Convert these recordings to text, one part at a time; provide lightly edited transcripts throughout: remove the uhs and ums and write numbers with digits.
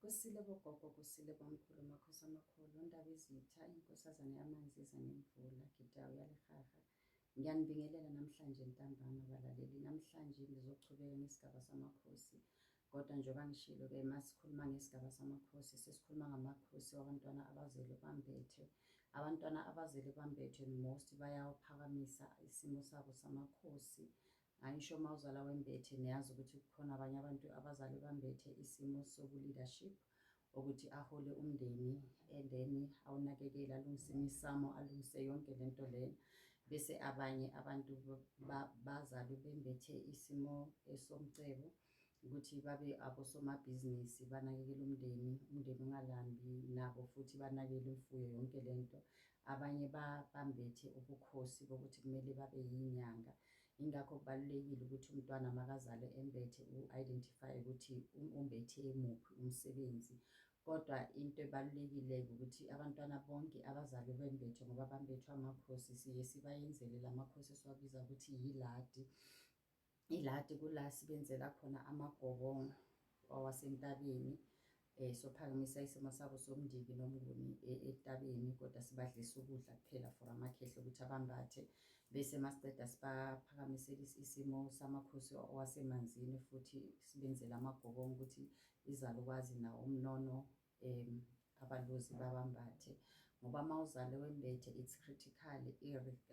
Kusile bogogo, kusile bomkhulu, makhosi amakhulu, Ndabezitha, inkosazane yamanzi iza nemvula, Gidawu yalihaha. Ngiyanibingelela namhlanje ntambama balaleli. Namhlanje ngizochubeka ngesigaba samakhosi. Kodwa njengoba ngishilo-ke uma sikhuluma ngesigaba samakhosi, sesikhuluma ngamakhosi wabantwana abazelwe bambethe. Abantwana abazelwe bambethe most bayawuphakamisa isimo sabo samakhosi. Angisho uma uzala wembethe, niyazi ukuthi kukhona abanye abantu abazalwe bambethe isimo soku-leadership, ukuthi ahole umndeni and then awunakekele, alungise imisamo, alungise yonke lento lena. Bese abanye abantu bazalwe bembethe isimo esomcebo, ukuthi babe abosomabhizinisi, banakekele umndeni, umndeni ungalambi, nabo futhi banakekele imfuyo, yonke lento. Abanye bambethe ubukhosi bokuthi kumele babe yinyanga. Ingakho kubalulekile ukuthi umntwana makazalwe embethe, u-identify ukuthi umbethe muphi umsebenzi. Kodwa into ebalulekile-ke ukuthi abantwana bonke abazalwe bembethe, ngoba bambethwe amakhosi, siye sibayenzele la makhosi esiwabiza ukuthi yiladi. Iladi kula sibenzela khona amagobongo wawasentabeni, sophakamisa isimo sabo somndiki nomnguni entabeni, kodwa sibadlisa ukudla kuphela for amakhehla ukuthi abambathe. Bese masiceda sibaphakamisela isimo samakhosi wasemanzini, futhi sibenzele amagobongo ukuthi izalukwazi nawo umnono, abalozi babambathe. Ngoba uma uzalwe wembethe, it's critical,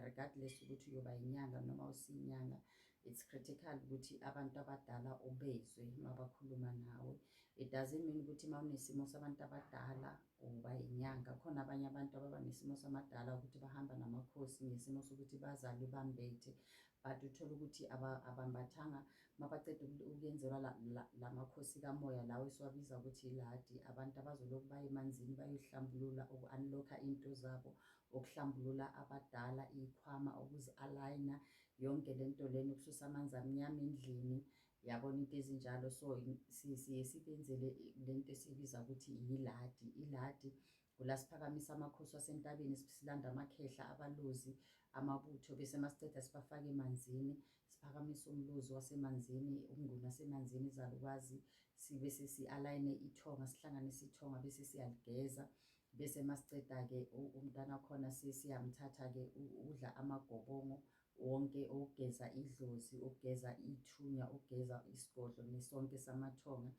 regardless ukuthi uyoba inyanga noma usiyinyanga, it's critical ukuthi abantu abadala ubezwe uma bakhuluma nawe. It doesn't mean ukuthi uma unesimo sabantu abadala uba inyanga. Khona abanye abantu ababa nesimo samadala ukuthi bahamba namakhosi ngesimo sokuthi bazalwe bambethe, but uthola ukuthi abambathanga. Mabaceda ukuyenzelwa la makhosi kamoya lawo esiwabiza ukuthi iladi, abantu abazolokhu baye emanzini bayohlambulula, uku-unlock-a into zabo, ukuhlambulula abadala iy'khwama, ukuzi-align-a yonke lento lena, ukususa amanzi amnyama endlini, yabona, into ezinjalo. So siye sibenzele lento esiyibiza ukuthi yiladi. Iladi kula siphakamisa amakhosi wasentabeni, silanda amakhehla, abalozi, amabutho, bese masiceda sibafake emanzini, siphakamise umlozi wasemanzini, umnguni wasemanzini, izalukwazi, sibe sesi-align-e ithonga, sihlanganise ithonga, bese siyaligeza. Bese masiceda-ke umntwana khona siyamthatha-ke, udla amagobongo wonke okugeza idlozi, ukugeza ithunya, ukugeza isigodlo nesonke samathonga.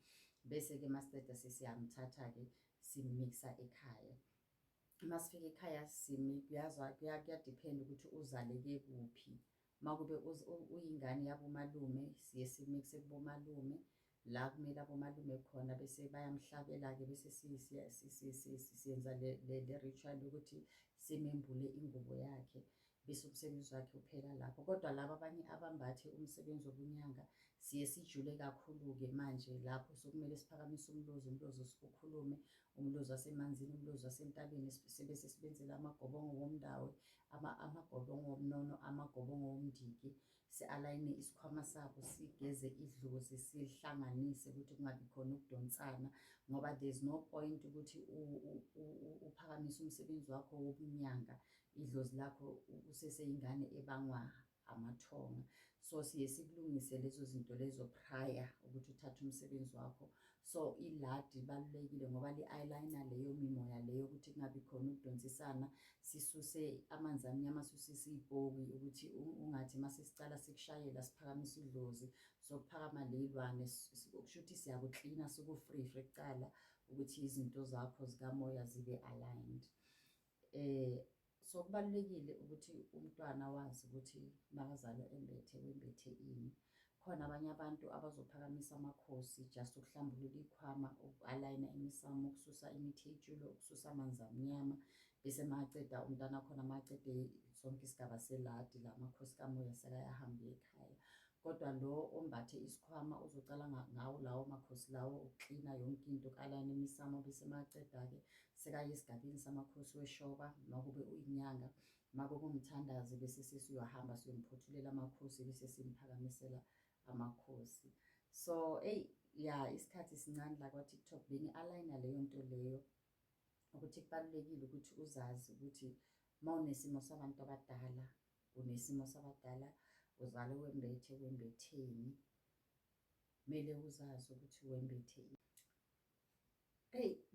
Bese-ke masiceda sesiyamthatha-ke, simikisa ekhaya. Masifika ekhaya simi kuyazwa, kuya-depend ukuthi uzaleke kuphi. Makube uyingane yabomalume, siye simikise kubomalume la kumele abomalume khona, bese bayamhlabela-ke, bese siyenza le ritual yokuthi simembule ingubo yakhe, bese umsebenzi wakhe uphela lapho. Kodwa laba abanye abambathe umsebenzi wobunyanga, siye sijule kakhulu-ke manje lapho sokumele siphakamise umlozi, umlozi ukhulume, umlozi wasemanzini, umlozi wasentabeni, sibe sesibenzela amagobongo womndawe, amagobongo womnono, amagobongo womndiki, si-align-e isikhwama sabo, sigeze idlozi, silihlanganise ukuthi kungabi khona ukudonsana, ngoba there's no point ukuthi uphakamise umsebenzi wakho wobunyanga, idlozi lakho useseyingane ebangwa amathonga. So siye sikulungise lezo zinto lezo prior ukuthi uthathe umsebenzi wakho. So iladi libalulekile ngoba li-align-a leyo mimoya leyo ukuthi kungabi khona ukudonsisana, sisuse amanzi amnyama, sisuse iy'poki, ukuthi ungathi mase sicala sikushayela siphakamisa idlozi, sokuphakama ley'lwane, kusho ukuthi siyakuklina, siku-free free kucala ukuthi izinto zakho zikamoya zibe aligned. So kubalulekile ukuthi umntwana wazi ukuthi makazalwe embethe, wembethe ini. Khona abanye abantu abazophakamisa amakhosi just ukuhlambulula iy'khwama, uku-align-a imisamo, ukususa imithi yetshulo, ukususa amanzi amnyama, bese makaceda umntwana khona, makacede sonke isigaba seladi la makhosi kamoya, sekayahamba ekhaya. Kodwa lo ombathe isikhwama uzocala ngawo lawo makhosi lawo, ukuklina yonke into, uku-align-a imisamo, bese makaceda-ke sekaye esigabeni samakhosi weshoba makube uyinyanga, makube umthandazi, bese sesiyohamba siyomphothulela amakhosi, bese simphakamisela amakhosi. So eyi ya, isikhathi sincane la kwa-TikTok, bengi-align-a leyo nto leyo ukuthi kubalulekile ukuthi uzazi ukuthi uma unesimo sabantu abadala, unesimo sabadala, uzalwe wembethe, wembetheni, kumele uzazi ukuthi wembethe.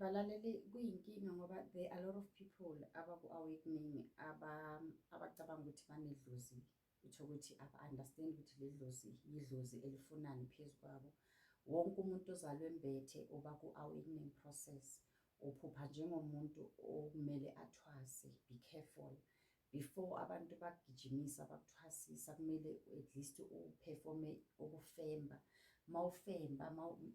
Balaleli, kuyinkinga ngoba there are a lot of people abaku-awakening abacabanga ukuthi banedlozi, uthole ukuthi aba-understand ukuthi le dlozi yidlozi elifunani phezu kwabo. Wonke umuntu ozalwe embethe oba ku-awakening process uphupha njengomuntu okumele athwase. Be careful before abantu bakugijimisa bakuthwasisa, kumele at least uperforme ukufemba. Mawufemba,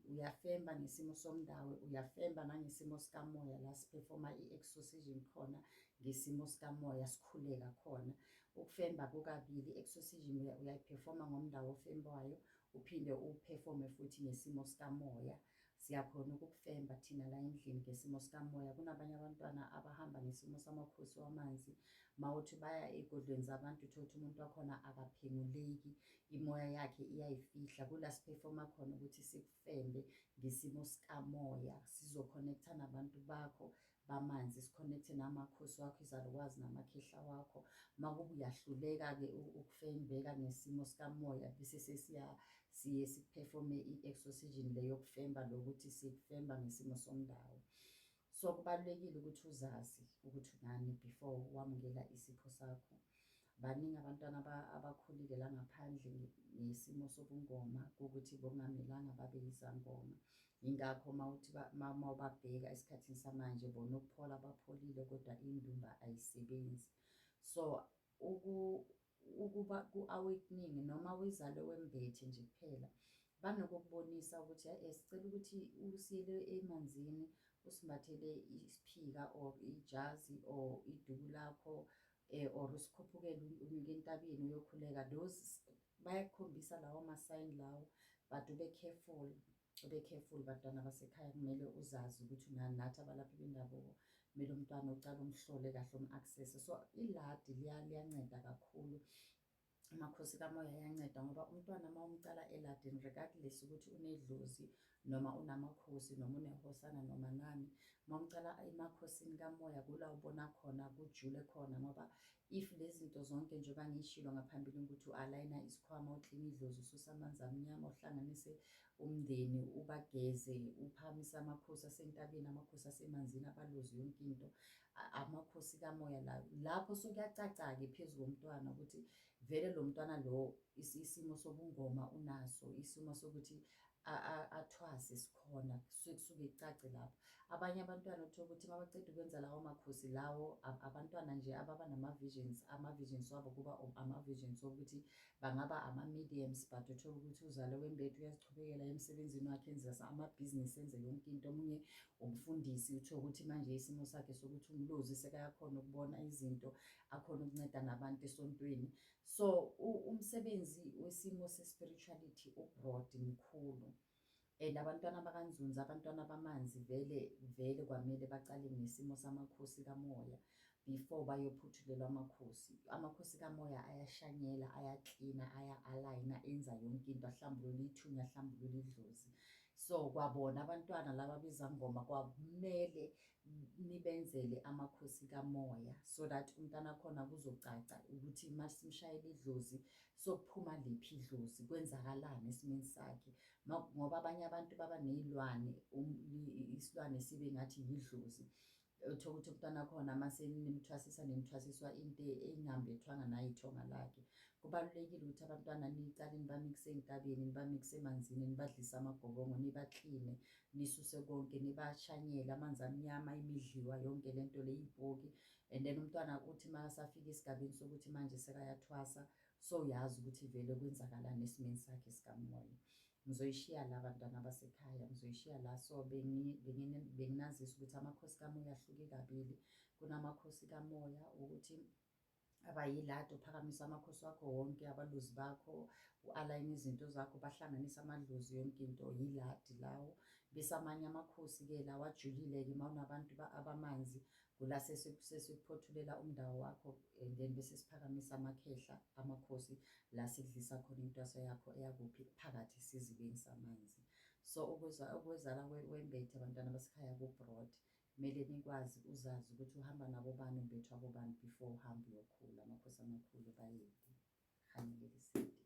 uyafemba ngesimo somndawo, uyafemba nangesimo sikamoya, la siperforma i-exorcism khona ngesimo sikamoya, sikhuleka khona. Ukufemba kukabili: i-exorcism uyayiperforma ngomndawo ofembayo, uphinde uperforme futhi ngesimo sikamoya. Siyakhona ukukufemba thina la endlini ngesimo sikamoya. Kunabanye abantwana abahamba ngesimo samakhosi wamanzi, mawuthi baya ey'godlweni zabantu, uthole ukuthi umuntu wakhona akaphenguleki, imoya yakhe iyayifihla. Kula siperforma khona ukuthi sikufembe ngesimo sikamoya, sizo-connect-a nabantu bakho bamanzi, si-connect-e namakhosi wakho, izalukwazi namakhehla wakho. Makuba uyahluleka-ke ukufembeka ngesimo sikamoya, bese sesiya siye sikuperforme i-exorcism le yokufemba, lokuthi sikufemba ngesimo somndawo. So kubalulekile ukuthi uzazi ukuthi unani before wamukela isipho sakho. Baningi abantwana abakhulile la ngaphandle ngesimo sobungoma, kuwukuthi bokungamelanga babe yizangoma. Yingakho mawuthi mawubabheka esikhathini samanje, bona ukuphola bapholile, kodwa indumba ayisebenzi. So ukuba ku-awakening noma wizalwe wembethe nje kuphela, banokukubonisa ukuthi sicela ukuthi usiyele emanzini, usimbathele isiphika or ijazi or iduku lakho, or usikhuphukele unyuke entabeni uyokhuleka. Those bayakukhombisa lawo ma-sign lawo, but ube careful, ube careful, bantwana basekhaya. Kumele uzazi ukuthi unani. Nathi abalaphi bendabuko, kumele umntwana ucale umhlole kahle, um-access. So iladi liyanceda kakhulu, amakhosi kamoya ayanceda, ngoba umntwana uma umcala eladini, regardless ukuthi unedlozi noma unamakhosi noma unehosana noma nani, uma umcala emakhosini kamoya, kula ubona khona kujule khona. Ngoba if lezi zinto zonke, njengoba ngishilo ngaphambilini, ukuthi u-aligna isikhwama, uklina idlozi, ususa amanzi amnyama, uhlanganise umndeni, ubageze, uphakamise amakhosi asentabeni, amakhosi asemanzini, abalozi, yonke into, amakhosi kamoya la, lapho sokuyacaca-ke phezu komntwana ukuthi vele lo mntwana lo isimo sobungoma unaso, isimo sokuthi athwase sikhona, kusuke kusuke kucace lapho. Abanye abantwana uthola ukuthi uma baceda ukwenza lawo makhosi lawo, abantwana nje ababa nama-visions, ama-visions wabo kuba ama-visions wokuthi bangaba ama-mediums, but uthola ukuthi uzalwe wembethe, uyazichubekela emsebenzini wakhe, enza amabhizinisi, enze yonke into. Omunye umfundisi, uthola ukuthi manje isimo sakhe sokuthi umlozi, sekayakhona ukubona izinto, akhona ukunceda nabantu esontweni. So umsebenzi wesimo se-spirituality ubroad, mkhulu, and abantwana bakaNzunza, abantwana bamanzi, vele vele kwamele bacale ngesimo samakhosi kamoya before bayophuthulelwa amakhosi. Amakhosi kamoya ayashanyela, ayaklina, aya-aligna, enza yonke into, ahlambulula ithunya, ahlambulula idlozi. So kwabona abantwana laba bezangoma kwamele nibenzele amakhosi kamoya so that umntana khona kuzocaca ukuthi masimshayela idlozi sokuphuma liphi idlozi, kwenzakalani esimeni sakhe. Ngoba abanye abantu baba ney'lwane, isilwane sibe ngathi yidlozi, uthola ukuthi umntwana khona mase nimthwasisa, nimthwasiswa into engambethwanga nayithonga lakhe. Kubalulekile ukuthi abantwana niyicale nibamikise ey'ntabeni, nibamikise emanzini, nibadlise amagobongo, nibakline, nisuse konke, nibashanyele amanzi amnyama, imidliwa, yonke lento le, iy'poki, and then umntwana uthi makasafika esigabeni sokuthi manje sekayathwasa, so uyazi ukuthi vele kwenzakalani esimeni sakhe sikamoya. Ngizoyishiya la, bantwana basekhaya, ngizoyishiya la. So benginazisa ukuthi amakhosi kamoya ahluke kabili. Kunamakhosi kamoya ukuthi abayiladi, uphakamisa amakhosi wakho wonke, abalozi bakho, u-align izinto zakho, bahlanganise amadlozi, yonke into, yiladi lawo. Bese amanye amakhosi-ke lawa ajulile-ke, uma unabantu abamanzi, kula sesikuphothulela umndawo wakho and then bese siphakamisa amakhehla, amakhosi, la sikudlisa khona intwaso yakho eyakuphi phakathi esizibeni samanzi. So ukwezala wembethe, abantwana basekhaya, ku-broad. Kumele nikwazi uzazi ukuthi uhamba nabo bani, umbethwa bobani before uhambe uyokhula. Amakhosi amakhulu, bayede, hanyelelise.